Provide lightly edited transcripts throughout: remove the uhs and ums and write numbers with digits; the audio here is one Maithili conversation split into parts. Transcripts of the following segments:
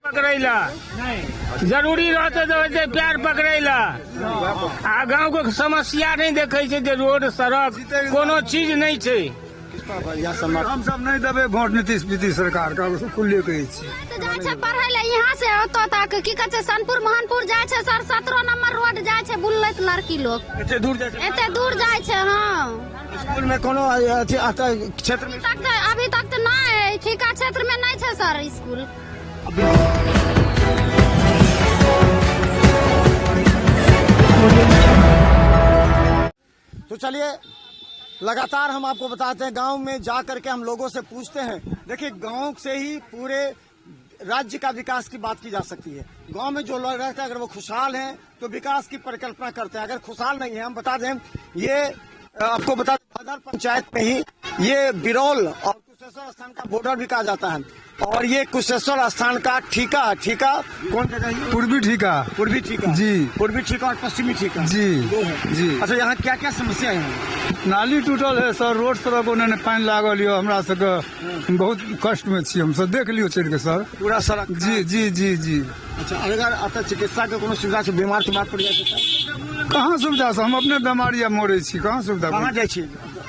पकड़ैला जरूरी रहतै तऽ एतै पैर पकड़ैला। आ गाँवके समस्या नहि देखै छै जे रोड सड़क कोनो चीज नहि छै। हम सब नहि देबै वोट नीतीश नीतीश सरकार के, खुले कहै छी। जाइ छै पढ़ै लए यहाँ से ओतऽ तक, की कहै छै, सनपुर मोहनपुर जाइ छै सर, 17 नंबर रोड जाइ छै बुलैत लड़की लोग। एते दूर जाइ छै? एते दूर जाइ छै। हाँ, स्कूल में कोनो अथी क्षेत्र में अभी तक तऽ नहि, ठीका क्षेत्र में नहि छै सर स्कूल। तो चलिए लगातार हम आपको बताते हैं, गांव में जा करके हम लोगों से पूछते हैं। देखिए, गांव से ही पूरे राज्य का विकास की बात की जा सकती है। गांव में जो लोग रहते हैं अगर वो खुशहाल हैं तो विकास की परिकल्पना करते हैं, अगर खुशहाल नहीं है, हम बता दें, ये आपको बता दें, बाजार पंचायत में ही ये बिरौल और कुशेश्वर स्थान का बॉर्डर भी कहा जाता है। और ये कुशेश्वर स्थान का ठीका, ठीका कौन जगह है? पूर्वी ठीका। पूर्वी ठीका जी। पूर्वी ठीका और पश्चिमी ठीका जी। दो है जी। अच्छा, यहाँ क्या क्या समस्या है? नाली टूटल है सर, रोड सड़क ओने पानि लागल यऽ, हमरा सबके बहुत कष्ट में छी हमसब, देख लियौ चलि के सर पूरा सड़क। जी जी जी जी। अच्छा, अगर अतः चिकित्सा के कोनो सुविधा छै, बीमार तीमार पड़ जाइ छै? कहाँ सुविधा से, हम अपने बीमारी आब मरै छी, कहाँ सुविधा? कहाँ जाइ छी?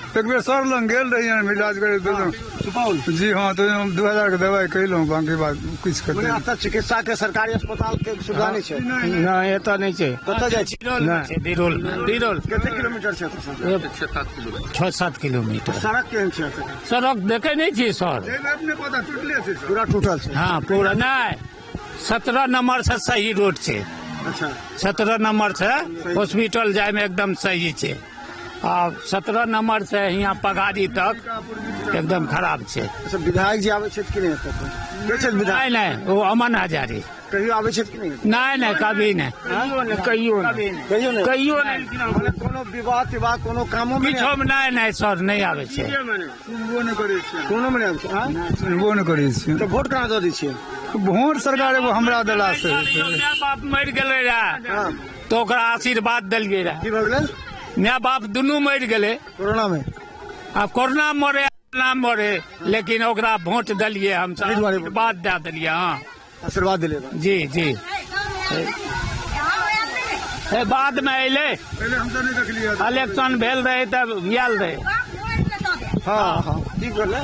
एक बेर सर लग गेल रहियै इलाज करे सुपौल। जी हाँ, तो हम 2000 के दवाई कयलहुँ, बाकी बात किछु मने कतै अतः चिकित्सा के सरकारी अस्पताल के सुविधा नहि छै? नहि, एतऽ नहि छै। कतऽ जाइ छी? नहि, बिरौल, बिरौल। कते किलोमीटर छै एतऽ से? 6-7 किलोमीटर। सड़क केहन छै एतऽ? सड़क देखै नहि छियै सर, अपने पता टूटले छै सर। पूरा टूटल छै। हाँ पूरा नहि, 17 नंबर से सही रोड छै। अच्छा, 17 नंबर से हॉस्पिटल जाय में एकदम सही छै, आ 17 नंबर से यहाँ पगारी तक एकदम खराब छै। अच्छा, विधायक जी आबै छथि कि नहि एतऽ? के छथि विधायक? नहि नहि, ओ अमन हजारी। कहियो आबै छथि कि नहि? नहि नहि, कभी नहि, कहियो नहि, कहियो नहि? कहियो नहि। मने कोनो विवाह तिवाह कोनो कामो में? किछो मे नहि, नहि सर, नहि आबै छै। सुनबो नहि करै छियै। कोनो मे नहि आबै छै? आँय? सुनबो नहि करै छियै। तऽ वोट कहाँ दऽ दै छियै? वोट सरकार एगो हमरा देला से। माय बाप मरि गेलै रहे हाँ, तऽ ओकरा आशीर्वाद देलियै रहे। की भऽ गेलै? माय बाप दुनू मरि गेलै कोरोना में। आब कोरोना मरे ना मरे, लेकिन ओकरा वोट देलियै हम, एहि दुआरे आशीर्वाद दए देलियै। हाँ, आशीर्वाद देलियै। जी जी। हे बाद मे अयलै, पहिले हमसब नहि देखलियै। इलेक्शन भेल रहै तब आयल रहै। हाँ हाँ, की भेलै?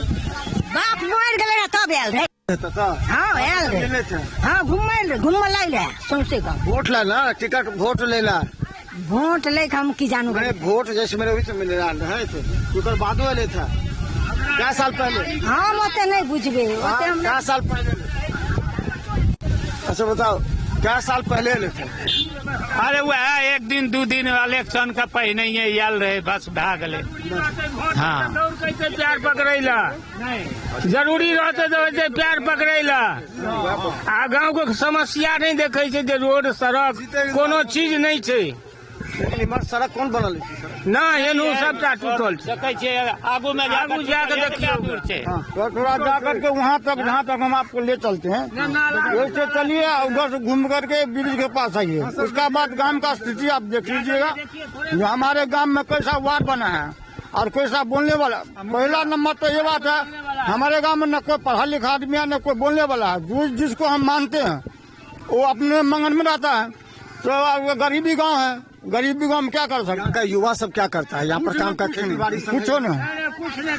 बाप मरि गेलै रहे तब आयल रहै। तऽ हाँ, आयल रहै। मिलै छै? हाँ, घुमै घुमऽ लागि रहै सौंसे गाँव। वोट ला ना, टिकट वोट लेला? वोट लैके हम की जानू। मैंने वोट जैसे मेरे वही से मिले रहा है, तो ओकर बादो एले था, क्या साल पहले? हम ओते नहि बुझबै ओते हम। क्या साल पहले? अच्छा बताओ, क्या साल पहले एले थे? अरे वएह एक दिन दू दिन इलेक्शन के पहिने आयल रहै, बस भए गेलै। हाँ, पैर पकड़ैला जरूरी रहतै तऽ एतै पैर पकड़ैला। आ गाँवके समस्या नहि देखै छै जे रोड सड़क कोनो चीज नहि छै। लेकिन इम्हर सड़क कोन बनल है? नहि, एनहु सबटा टूटल छै। देखै छियै आगू मे, आगू जाके देखियौ दूर छै। तो थोड़ा जा करके वहाँ तक, जहाँ तक हम आपको ले चलते हैं, वैसे चलिए, उधर से घूम करके ब्रिज के पास आइए। उसका बाद गांव का स्थिति आप देख लीजिएगा, जो हमारे गांव में कैसा वार्ड बना है और कैसा बोलने वाला। पहला नंबर तो ये बात है, हमारे गांव में न कोई पढ़ा लिखा आदमी है, न कोई बोलने वाला है। जो जिसको हम मानते हैं वो अपने मंगन में रहता है। तो अब गरीबी गांव है, गरीबी गांव में क्या कर सकते यहाँ का युवा सब क्या करता है यहाँ पर? काम का खेती बाड़ी सब? कुछो नहीं,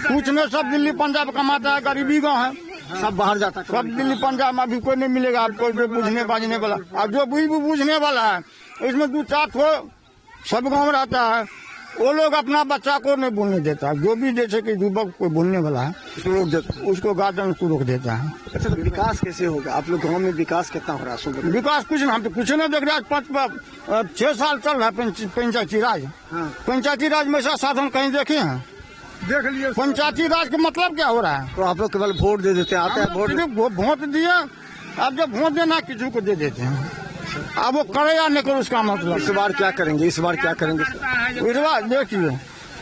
कुछ नहीं, सब दिल्ली पंजाब कमाता है। गरीबी गांव है, सब बाहर जाता है। सब दिल्ली पंजाब में। अभी कोई नहीं मिलेगा आपको जो बुझने बाजने वाला, और जो भी बुझने वाला है इसमें 2-4 ठो सब गांव में रहता है, वो लोग अपना बच्चा को नहीं बोलने देता। जो भी जैसे कि युवक कोई बोलने वाला है उसको रोक देता, उसको गार्जियन उसको रोक देता है। अच्छा, तो विकास कैसे होगा? आप लोग गाँव में विकास कितना हो रहा है? सुबह विकास कुछ नहीं, हम तो कुछ नहीं देख रहे। आज 5-6 साल चल रहा है पंचायती राज। हाँ। पंचायती राज में ऐसा साधन कहीं देखे हैं? देख लियौ। पंचायती राज का मतलब क्या हो रहा है? तो आप लोग केवल वोट दे देते हैं, आते हैं वोट? सिर्फ वोट दिए, अब जब वोट देना किसी को दे देते हैं, अब वो करे या नहीं करे उसका मतलब। इस बार क्या करेंगे? इस बार क्या करेंगे? इस बार देखिए,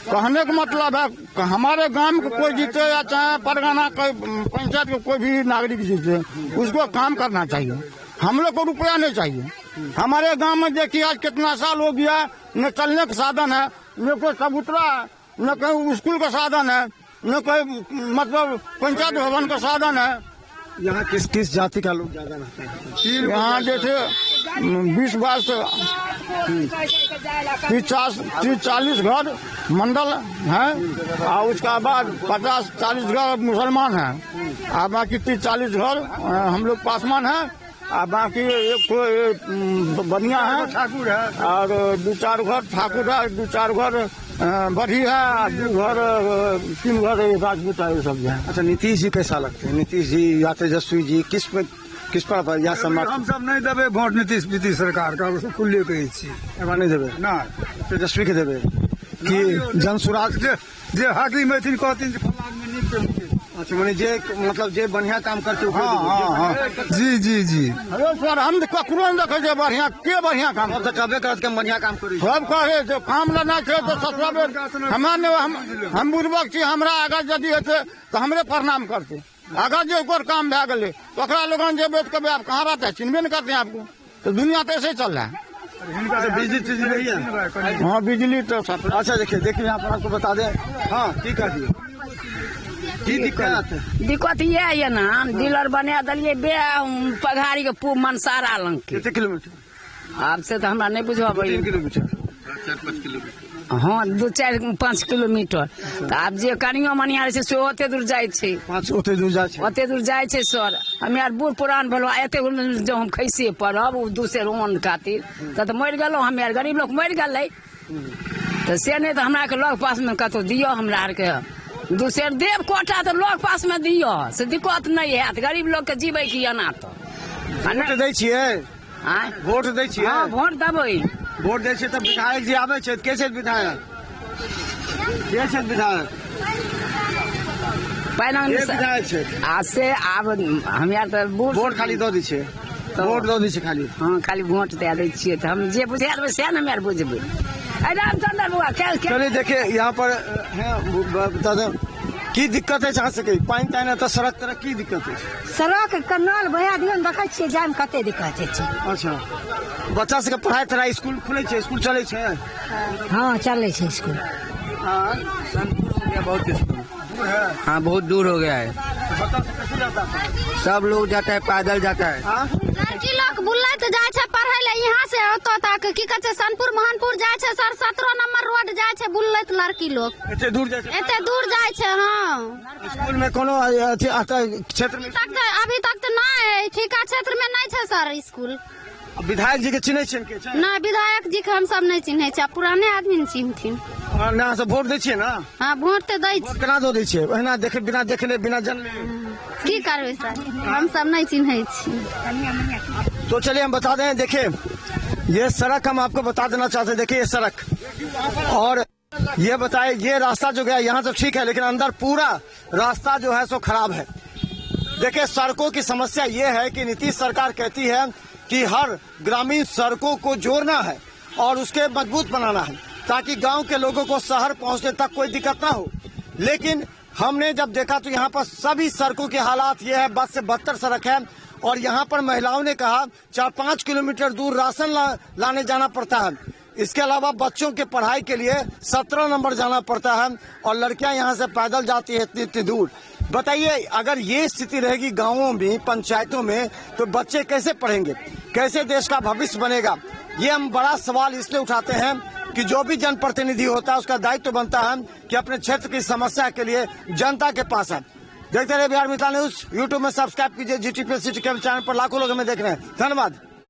कहने का मतलब है हमारे गांव को कोई जीते या चाहे परगना कोई पंचायत के कोई भी नागरिक जीते, उसको काम करना चाहिए। हम लोग को रुपया नहीं चाहिए। हमारे गांव में देखिए आज कितना साल हो गया, न चलने का साधन है, न कोई चबूतरा है, न कोई स्कूल का साधन है, न कोई मतलब पंचायत भवन का साधन है। यहाँ किस किस जाति का लोग ज्यादा रहते हैं? यहाँ जैसे 20 22 30 40 घर मंडल हैं और उसका बाद 50 40 घर मुसलमान हैं और बाकी 30 40 घर हम लोग पासवान हैं और बाकी एक बनिया है, ठाकुर है और 2 4 घर ठाकुर है, 2 4 घर बढ़ी है, 2 घर 3 घर राजपूत है, सब है। अच्छा, नीतीश जी कैसा लगते हैं? नीतीश जी या तेजस्वी जी किस पे किस पर या समर्थन? हम सब नहीं देबै वोट नीतीश नीतीश सरकार का, खुले कहै छी। एबा नहीं देबै ना, तेजस्वी के देबै कि जनसुराज जे हाकिम हेथिन कहथिन जे फलां आदमी नीक छै। अच्छा, माने जे मतलब जे बढ़िया काम करते। हाँ हाँ, जी जी जी। अरे सर, हम ककरो नहीं देखे जे बढ़िया के बढ़िया काम सब तऽ कहबे करत के बढ़िया काम करै। सब कहे जे काम लेना छै तऽ ससुरा हमरा ने, हम बुड़बक छी, हमरा अगर यदि हेतै तऽ हमरे प्रणाम करते। अगर जे ओकर काम भए गेलै तो ओकरा लोगन जेबै तऽ कहबै आप कहाँ रहते हैं, चिन्हबे नहीं करते हैं आपको। तो दुनिया तो ऐसे चल रहा है। बिजली तिजली नहीं है? हाँ, बिजली तो सब। अच्छा, देखिए देखिए यहाँ पर आपको बता दें। हाँ, की कहिए की दिक्कत? दिक्कत ये है ना, डीलर बना दिलियै बे पघारी के पू मनसारा लंग के। कते किलोमीटर? आब से तो हमरा नहीं बुझब। 3 किलोमीटर। 4-5 किलोमीटर। हाँ, 2 4 5 किलोमीटर। तऽ आब जे कनियो मनिया रहै छै से ओते दूर जाइ छै। 5 ओते दूर जाइ छै। ओते दूर जाइ छै सर। हमे आर बूढ़ पुरान भेलहुँ, एते जँ हम खैसे पड़ब ओ दूसरे अन्न खातिर तऽ मरि गेलहुँ। हमे आर गरीब लोक मरि गेलै। तऽ से नहि तऽ हमरा के लग पासमे कतहु दियौ, हमरा आरके दूसरे देव कोटा तऽ लग पासमे दियौ, से दिक्कत नहि हैत गरीब लोकके जीबै की एना। तऽ वोट दै छियै? आँय, वोट दै छियै? हँ, वोट देबै। वोट दै छियै तऽ विधायक जी आबै छथि, के छथि विधायक? के छथि विधायक? पहिने के विधायक छथि? आ से आब हमे आर तऽ बूढ़ वोट खाली दऽ दै छियै? वोट दऽ दै छियै खाली? हँ, खाली वोट दए दै छियै। तऽ हम जे बुझा देबै सएह ने हमे आर बुझबै। रामचंद्र बुआ चलिए, देखिए यहाँ पर है, बता दें की दिक्कत है अहाँ सबके? पानि तानि एतऽ सड़क तरक की दिक्कत है? सड़क के नल बहा दियौ ने, देखै छियै जाइमे कते दिक्कत होइ छै। अच्छा, बच्चा सबके पढ़ाइ तढ़ाइ स्कूल खुलै छै, स्कूल चलै छै? हाँ, चलै छै स्कूल। हाँ, बहुत स्कूल हाँ, बहुत दूर हो गया है। बच्चा सब कैसे जाता है? सब लोग जाता है, पैदल जाता है। हाँ? लड़की लोग बुलैत जाइ छै पढ़ै लए यहाँ से ओतऽ तक, की कहै छै सनपुर मोहनपुर जाइ छै सर, 17 नंबर रोड जाइ छै बुलैत लड़की लोग। एते दूर जाइ छै? एते दूर जाइ छै। हाँ, स्कूल में कोनो क्षेत्र में अभी तक तऽ नहि, ठीका क्षेत्र में नहि छै सर स्कूल। विधायक जी के चिन्है छियनि के छै? नहि, विधायक जी के हम सब नहि चिन्है छियै, पुराने आदमी ने चिन्हथिन। ना, अहाँ सब वोट दै छियै ना? हाँ, वोट तऽ दै छियै। केना दऽ दै छियै? ओहिना देखे बिना देखने बिना जानले की करबै सर, हम सब नहीं चिन्है छी। तो चलिए हम बता दें, देखिए ये सड़क हम आपको बता देना चाहते हैं। देखिए ये सड़क और ये बताए ये रास्ता जो गया यहाँ तो ठीक है, लेकिन अंदर पूरा रास्ता जो है सो खराब है। देखिए सड़कों की समस्या ये है कि नीतीश सरकार कहती है कि हर ग्रामीण सड़कों को जोड़ना है और उसके मजबूत बनाना है ताकि गांव के लोगों को शहर पहुंचने तक कोई दिक्कत ना हो, लेकिन हमने जब देखा तो यहाँ पर सभी सड़कों के हालात ये है, बद से बदतर सड़क है। और यहाँ पर महिलाओं ने कहा 4-5 किलोमीटर दूर राशन लाने जाना पड़ता है। इसके अलावा बच्चों के पढ़ाई के लिए 17 नंबर जाना पड़ता है और लड़कियां यहाँ से पैदल जाती है इतनी इतनी दूर। बताइए अगर ये स्थिति रहेगी गाँवों में, पंचायतों में, तो बच्चे कैसे पढ़ेंगे, कैसे देश का भविष्य बनेगा? ये हम बड़ा सवाल इसलिए उठाते हैं कि जो भी जनप्रतिनिधि होता है उसका दायित्व बनता है कि अपने क्षेत्र की समस्या के लिए जनता के पास है। देखते रहिए बिहार मिथिला न्यूज, यूट्यूब में सब्सक्राइब कीजिए, GTPS city cable channel पर लाखों लोग हमें देख रहे हैं। धन्यवाद।